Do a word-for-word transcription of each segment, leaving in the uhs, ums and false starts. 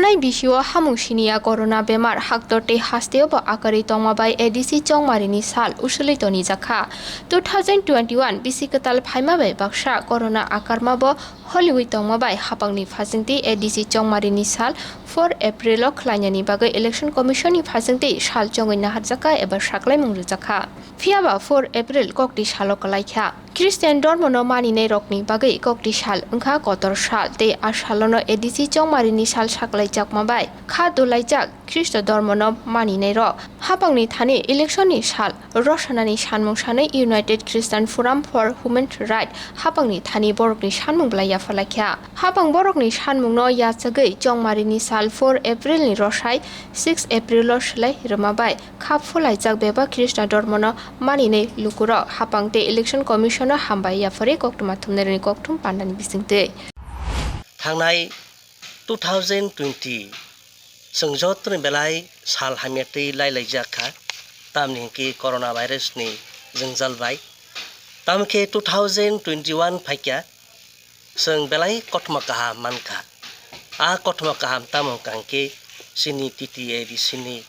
Tei bisio hamung siniya corona bemar haktor tei hasteo bo akarwi tongma bai A D C chongmarini sal usuli tonijakha. Two thousand twenty-one bisi kwtal phaima bai baksa corona akarma bo holiwi tongma bai hapangni phasingtwi A D C chongmarini sal four April o khlainani bagwi Election Commission ni phasingtwi sal chongwi naharjakha eba saklaimung rwjakha. Phiyaba four April kokti salo kwlaikha. Christian dormono maninai rokni bagwi kokti sal wngkha kotor sal, tei a salono A D C chongmarini sal saklaijakma bai kha dolaijak Khristo dormono maninai rok. Hapangni thani election ni sal rosanani sanmung sanwi United Christian Forum for Human Right hapangni thani borokni sanmung belai yaphalaikha. Hapang borokni sanmungno yachagwi chongmarini sal four April ni rosai six April o swlai rwma bai kha phulaijak bebak Khristo dormono maninai lukurok hapang tei Election Commission o hambai yapharwi koktwma thumnairokni kokthum pandani bisingtwi. Thangnai two thousand twenty chwng jotoni belai sal hamya twi lailaijak kha, tamni hwnkhe corona virus ni jwngjal bai. Tamokhe two thousand twenty-one phaikha, chwng belai kothoma kaham mankha. A kothoma kaham tamo hwnkha hwnkhe chini T T A D C ni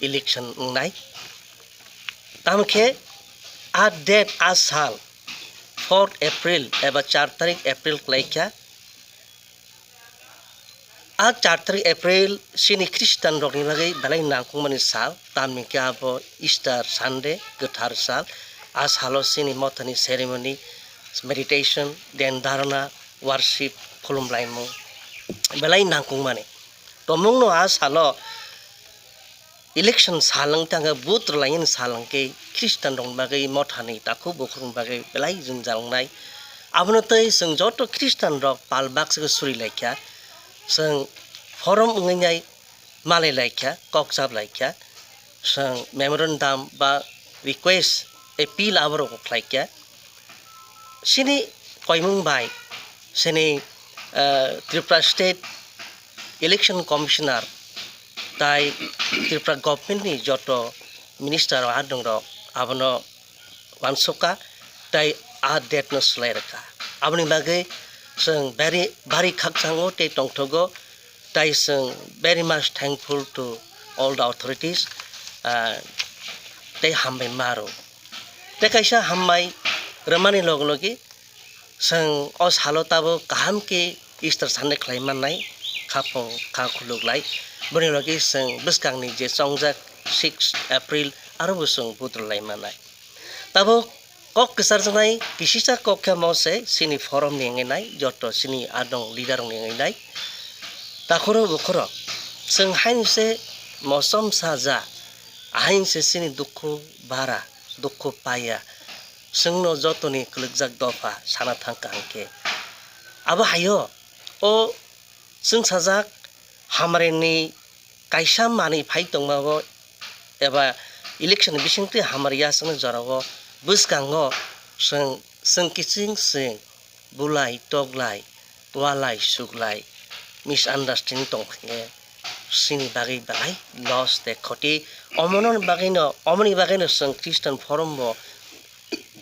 election wngnai. Tamokhe a date, a sal fourth April eba char tarik April kwlaikha. A char tarik April chini Christian rokni bagwi belai nangkukmani sal, tamni hwnkhe abo Easter Sunday, kwthar sal. A salo chini mothani ceremony, meditation, den dharana, worship, khulumlaimung belai nangkukmani. Tomungno a salo election sal wng tangkhe, vote rwlainani sal hwnkhe Christian rokni bagwi, mothani takhuk bukhukni bagwi belai jwngjal wngnai. Abono tei chwng joto Christian rok pal baksa khe surilaikha, chwng forum wngwi nai malailaikha, kok chaplaikha, chwng memorandum ba request, appeal aborok khlaikha. Chini koimung bai chini, eh, Tripura State Election Commissioner tai Tripura Government ni joto minister rok adong rok abono wansukha tai a date no swlai rwkha. Aboni bagwi chwng bari, bari khakchango tei tongthogo. Tai chwng very much thankful to all the authorities, ah, tei hambai ma rw. Tei kaisa hambai rwmani loge loge chwng o salo tabuk kaham khe Easter Sunday khlai mannai, khaphang kha khuluk lai. Boni loge chwng bwskangni je chongjak six April aro bo chwng vote rwlai mannai. Tabuk kok kwcharjaknai kisisa kok khe mo se chini forum ni wngwi nai, joto chini adong leader rok ni wngwi nai. Takhurok bukhurok, chwng haino se mosom saja, ahaino se chini dukhu bara, dukhu paya, chwngno jotoni kwlwkjak dopha sana thangkha hwnkhe. Abo haio, o chwng sajak hamari ni kaisa manwi phai tongma bo eba election ni bisingtwi hamari yasakni jorao bwskango chwng, chwng kiching chwng bulai toklai, walai suklai, misunderstanding tong khe chini bagwi belai loss tei khoti. Omono bagwino, omoni bagwino chwng Christian forum bo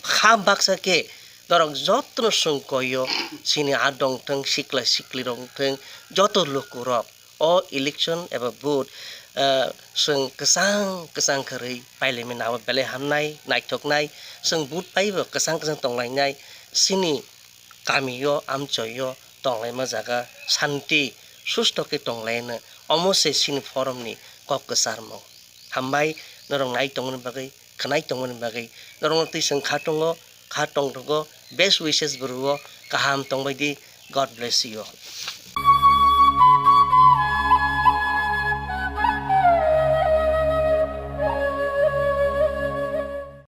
kha baksa khe norok jotono chwng koio, chini adong thwng, sikla sikli rok thwng, joto lukurok o election eba vote, ah, chwng kwchang kwchang kharwi pailaimani abo belai hamnai, naithoknai. Chwng vote paibo kwchang kwchang tonglainai, chini kamio, amchoio tonglaima jaga santi susto khe tonglaino. Omo se chini forum ni kok kwcharmung. Hambai norok nai tongmani bagwi, khwnai tongmani bagwi. Norokno twi chwng kha tongo, kha tongthogo, best wishes bo rwo, kaham tongbai di, God bless you all.